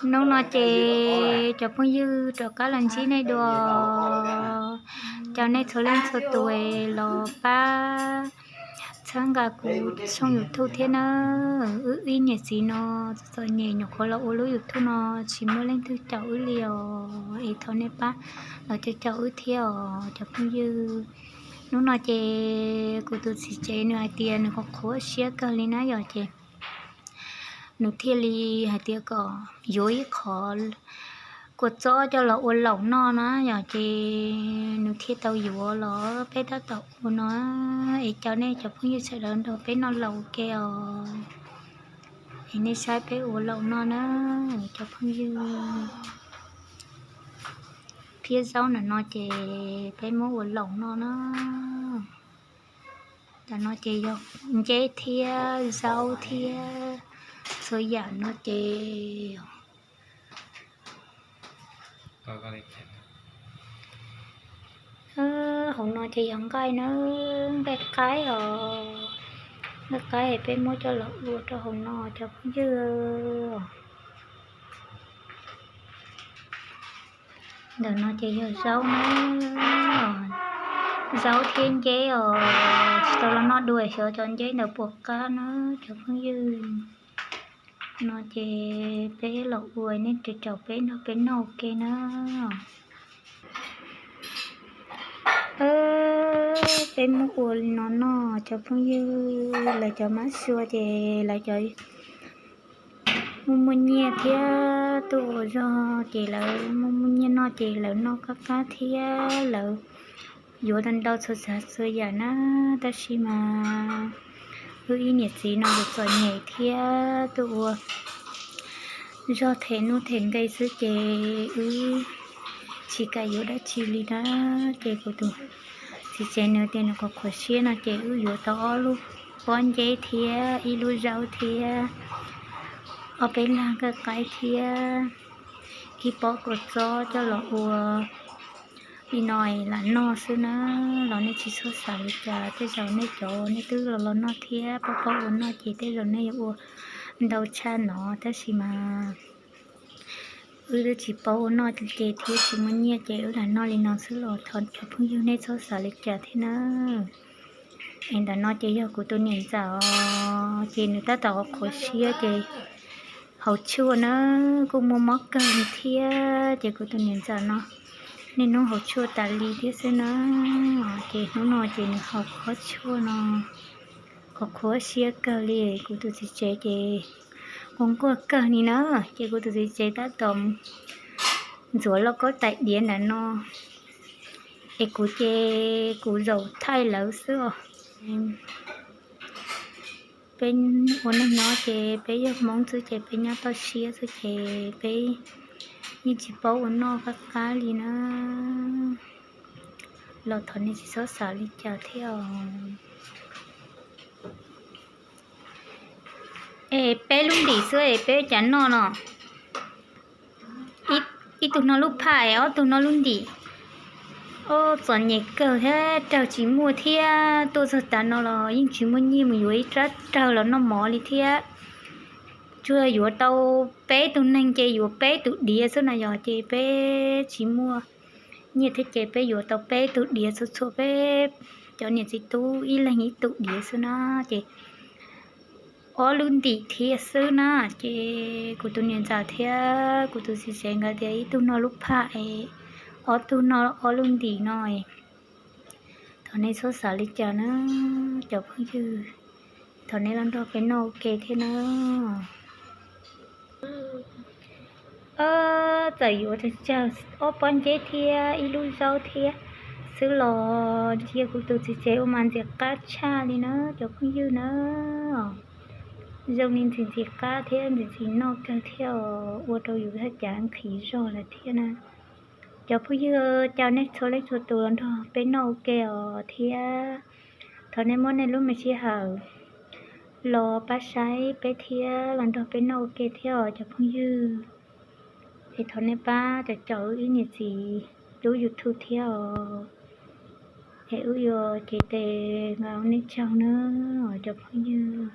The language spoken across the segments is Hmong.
Hnub no ces cov phooj ywg rov qab los ntsib nej dua. Caw nej txhua leej txhua tus los pab txhawb nqa kuv tshooj YouTube thiab na. Wb ib niam txiv no txom nyem nyuam qhuav los ua lub YouTube no tsis muaj leej twg caum wb li os, es thov nej pab los caum caum wb thiab os cov phooj ywg. Hnub no ces kuv tus txiv tsev nws hais tias nws qhuav qhuav siab kawg li na yom, ces nws thiaj li hais tias kom yuav ib qho kua txob coj los ua laum noj na yom, ces nws thiaj tau yuav los peb tab tom ua no. Es caw nej cov phooj ywg sawv daws nrog peb noj laum ua ke os. Es nej saib peb ua laum noj na cov phooj ywg. Phiab zaub ntawm no ces peb muab ua laum noj na. Ntawm no ces yog nceb thiab zaub thiab txhua yam no ces hauv no ces yog nqaij na, nqaij qaib os. Nqaij qaib peb muab coj los ua rau hauv no cov phooj ywg. Ntawm no ces yog zaub na, zaub thiab nceb os, tsis tau los noj dua xyov cov nceb ntawd puas qab na cov phooj ywg. No ces peb los ua nej caum peb nrog peb noj ua ke na. Peb muab ua li no noj cov phooj ywg, lawv cov mab sua ces lawv cov muaj muaj nyiaj thiab tuaj ua zog ces lawv muaj muaj nyiaj noj ces lawv noj qab qab thiab lawv yuav ntau ntau txhua tsav txhua yam na. Tab sis mas wb ib niam txiv no txom nyem thiab tuaj ua zog them nuj them nqe xwb ces wb tsis kam yuav dab tsi li na. Ces kuv tus txiv tsev nws tias nws qhuav qhuav siab no ces wb yuav tau ob lub pob nceb thiab ib lub zaub thiab ob peb lag nqaij qaib thiab ib pob kua txob coj los ua li no lam noj xwb na. Los nej tsis txhob xav li cas, tej zaum nej cov nej twb los los noj thiab paub paub ua noj ces tej zaum nej yuav ua ntau tshaj no, tab sis mas wb twb tsis paub ua noj ces thiab tsis muaj nyiaj ces wb lam noj li no xwb los thov cov phooj ywg nej txhob xav li cas thiab na. Es ntawm no ces yog kuv tus niam ntxawm os, ces nws tab tom qhuav siab ces haus tshuaj na, kuj muaj mob kawg li thiab ces kuv tus niam ntxawm no niaj hnub haus tshuaj tas li thiab xwb na. Ces hnub no ces nws haus qhov tshuaj no qhuav qhuav siab kawg li, kuv tus txiv tsev ces nquag nquag kawg li na. Ces kuv tus txiv tsev tab tom ntxuav lauj kaub tais diav ntawm no, es kuv ces kuv zaum thaij lawv xwb os. Peb ua neej nyob ces peb yog Hmoob xwb ces peb nyob toj siab xwb ces peb yeej tsis paub ua noj qab qab li na. Los thov nej tsis txhob xav li cas thiab os. Es peb lub ntim xwb es peb cas noj no? Ib tug noj lub phaj es ob tug noj lub ntim. Ob, txom nyem kawg thiab raug tsis muaj thiab tuaj txog tav no los yeej tsis muaj nyiaj mus yuav ib rab rawg los noj mov li thiab. Tsuas yuav tau peb tug neeg ces yuav peb tus diav xwb no yog ces peb tsis muaj nyiaj thiab ces peb yuav tau peb tug diav txhua txhua peb cov niam txiv tub ib leeg ib tug diav xwb na. Ces ob lub ntim thiab xwb na, ces kuv tus niam ntxawm thiab kuv tus txiv tsev nkawd tias ib tug noj lub phaj es ob tug noj ob lub ntim no. Thov nej txhob xav li cas na cov phooj ywg, thov nej los nrog peb noj ua ke thiab na. Txawm yuav tsawg tsawg ob pob nceb thiab ib lub zaub thiab xwb los ntsia kuv tus txiv tsev ua mas ntxim qab tshaj li na cov phooj ywg na. Zoo li ntxim ntxim qab thiab ntxim ntxim noj kawg thiab os, ua rau yus thaj cav nqhis zog lawm thiab na. Cov phooj ywg, caw nej txhua leej txhua tus los nrog peb noj ua ke os thiab thov nej muab nej lub me sij hawm los pab saib peb thiab los nrog peb noj ua ke thiab os cov phooj ywg. Es thov nej pab caum caum wb ib niam txiv lub YouTube thiab os. Es wb yuav cev tes nqa ua nej tsaug na cov phooj ywg.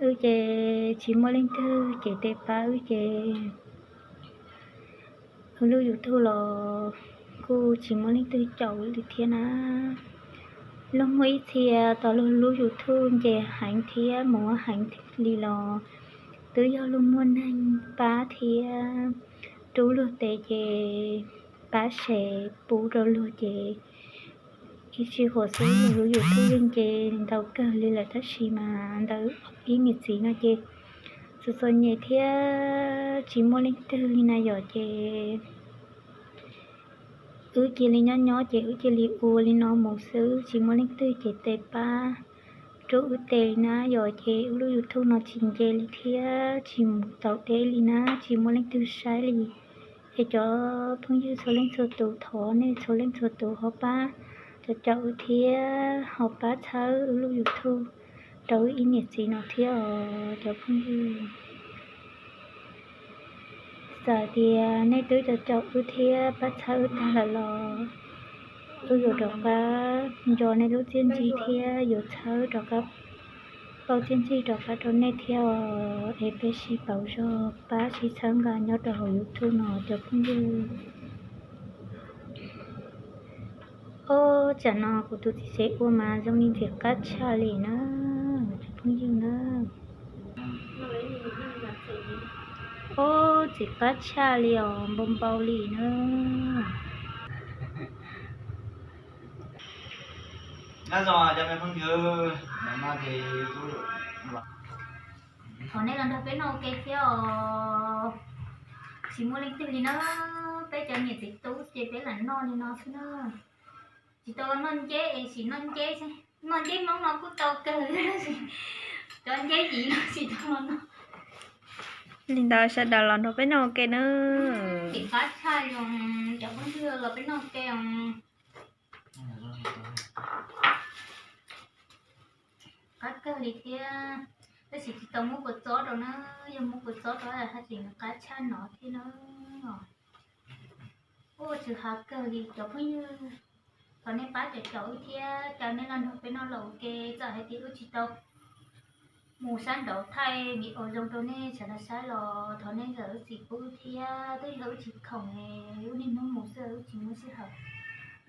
Wb ces tsis muaj leej twg cev tes pab wb ces Kuv lub YouTube los kuj tsis muaj leej twg caum li thiab na. Luag muaj ib txhia tau luag lub YouTube nce heev thiab mus heev li los twb yog luag muaj neeg pab thiab rub luag tes ces pab share pub rau luag ces ib tsig huam xwb luag lub YouTube yeej nce ntau kawg li lawm tab sis mas ntawm ib niam txiv no ces txom txom nyem thiab tsis muaj leej twg li na yom ces wb cia li nyob nyob ces wb cia li ua li no mus xwb tsis muaj leej twg ces tes pab rub wb tes li na yom ces wb lub YouTube no tsis nce li thiab tsis mus tau deb li na tsis muaj leej twg saib li. Es cov phooj ywg txhua leej txhua tus thov nej txhua leej txhua tus ho pab caum caum wb thiab ho pab txhawb wb lub YouTube rau wb ib niam txiv no thiab os cov phooj ywg. Txawm tias nej twb caum caum wb thiab pab txhawb wb tag lawm los wb yuav rov qab nco nej lub txiaj ntsig thiab yuav txhawb rov qab pauj txiaj ntsig rov qab rau nej thiab os. Es peb sib pauv zog pab sib txhawb nqa nyob rau hauv YouTube no cov phooj ywg. Ob, tsam no kuv tus txiv tsev ua mas zoo li ntxim qab tshaj li na cov phooj ywg na. Ob, ntxim qab tshaj li os, npau npau li na. Thov nej los nrog peb noj ua ke thiab os. Tsis muaj leej twg li na, peb cov niam txiv tub ces peb lam noj li no xwb na. Tsis tau los noj nceb es sim noj nceb, noj nceb Hmoob no kuj tau kawg, cov nceb yim no tsis tau los noj. Li ntawd sawv daws los nrog peb noj ua ke na. Ntxim qab tshaj li, cov phooj ywg los peb noj ua ke os. Qab kawg li thiab, tab sis tsis tau muab kua txob rau na, yog muab kua txob rau haj tseem qab tshaj no thiab na. Ua tsis hav kawg li cov phooj ywg, thov nej pab caum caum wb thiab caw nej los nrog peb noj los ua ke, txawm hais tias wb tsis tau mus sab nraud thaij video zoo rau nej sawv daws saib los thov nej zam lub txim pub wb thiab, twb yog wb tsis khoom, wb niaj hnub mus xwb wb tsis muaj sij hawm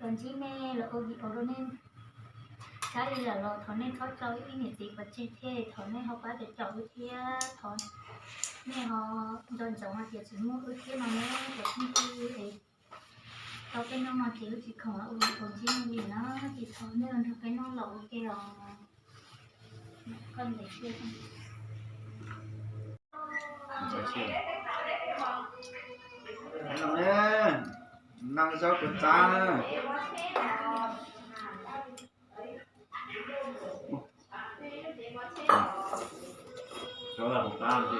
los ntsib nej los ua video rau nej saib li lawm los thov nej txhob tso wb ib niam txiv pov tseg thiab thov nej ho pab caum caum wb thiab thov nej ho nco ntsoov hais tias tsis muaj wb thiab no na cov phooj ywg es tau peb noj no ces wb tsis khoom los ua video ntsib nej li na, ces thov nej los nrog peb noj los ua ke os. Noj zaub kua txab. Zaub kua txab.